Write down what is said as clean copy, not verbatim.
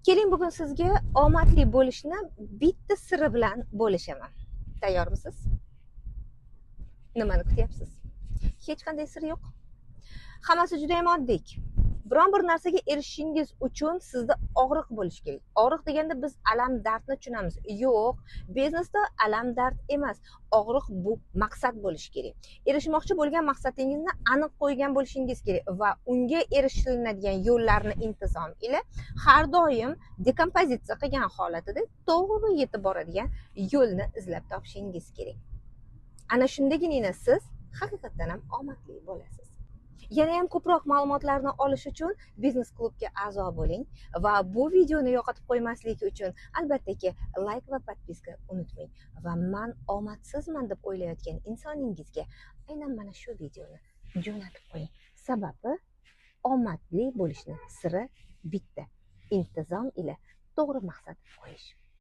Keling, bugun sizga omadli bo'lishni bitta siri bilan bo'lishaman. Tayyormisiz? Nimani kutyapsiz? Hech qanday sir yo'q. Hammasi juda ham oddiy. Biron bir narsaga erishishingiz uchun sizda og'riq bo'lishi kerak. Og'riq deganda biz alam dardni tushunamiz. Yo'q, biznesda alam dard emas. Og'riq bu maqsad bo'lishi kerak. Erishmoqchi bo'lgan maqsadingizni aniq qo'ygan bo'lishingiz kerak va unga erishilinadigan yo'llarni intizom ila har doim dekompozitsiya qilgan holatida to'g'ri yetib boradigan yo'lni izlab topishingiz kerak. Ana shundagina siz haqiqatdan ham omadli bo'lasiz. Yana ham ko'proq ma'lumotlarni olish uchun biznes klubga a'zo bo'ling va bu videoni yo'qotib qo'ymaslik uchun albattaki layk va podpiska unutmang va man omadsizman deb o'ylayotgan insoningizga aynan mana shu videoni jo'natib qo'ying. Sababi omadli bo'lishni siri bitta: intizom ila to'g'ri maqsad qo'yish.